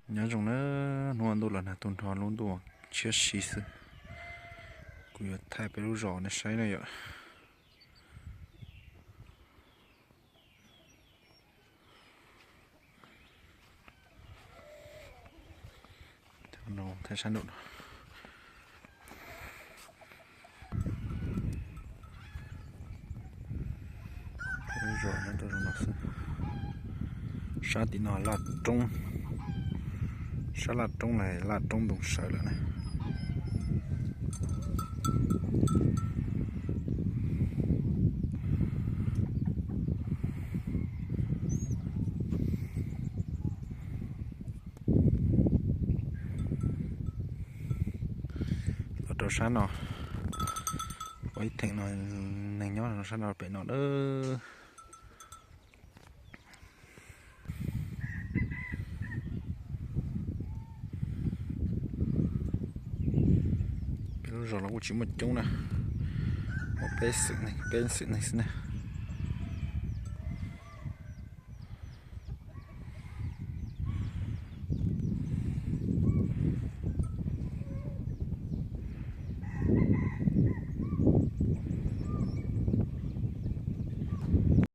Nyob zoo na, hnub ntuj los nag tu nrho lub ntuj tshiab si xwb. Kuv yuav thaij peb lub zos nej saib na yom. Thaij sab nraum no. Peb lub zos nyob rau zoo no xwb. Sab tim no laj roob, sab laj roob los laj roob ntoo sawv lawm na. Los rau sab no, ua ib theem no neeg nyob rau sab no pem no na. Peb lub zos los kuj tsis muaj coob na, muaj peb xeem neeg, peb xeem neeg xwb na.